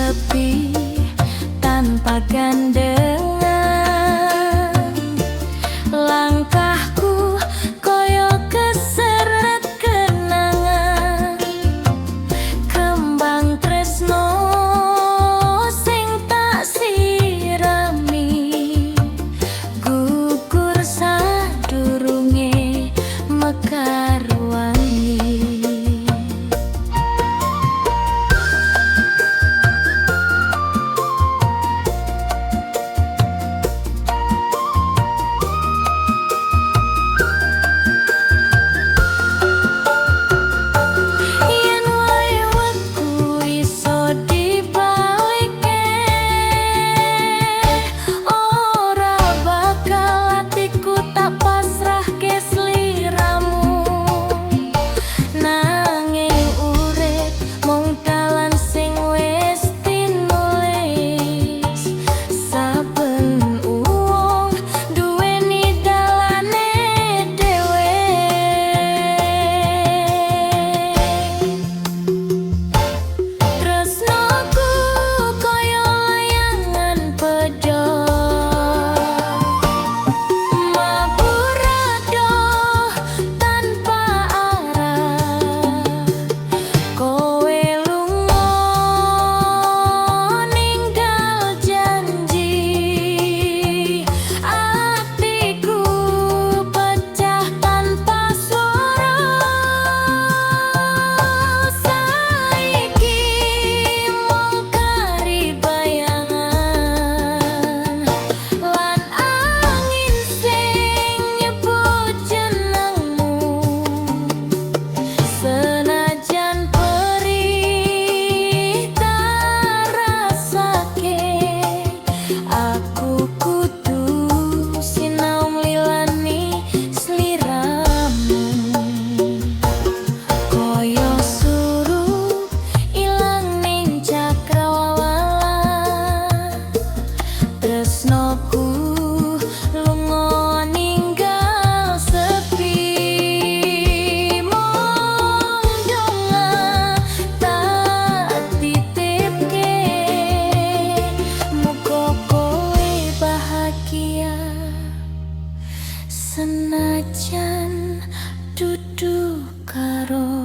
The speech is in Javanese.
Sepi tanpa gandengan, langkahku koyo keseret kenangan. Kembang tresno sing tak sirami gugur sadurunge mekar wangi. Yen wae wektu iso dibalikke, ora bakal atiku tak pasrahke sliramu. Nanging urip mung dalan sing wis tinulis, saben wong duweni dalane dhewe. Tresnoku koyo layangan pedhot, mabur adoh tanpa arah. Kowe lunga ninggal janji, atiku pecah tanpa swara. Saiki mung kari bayangan lan angin sing nyebut jenengmu. Senajan perih tak rasake, aku kudu sinau nglilani sliramu. Koyo surup ilang ning cakrawala, tresnoku lunga ninggal sepi. Mung donga tak titipke, muga kowe bahagia senajan dudu karo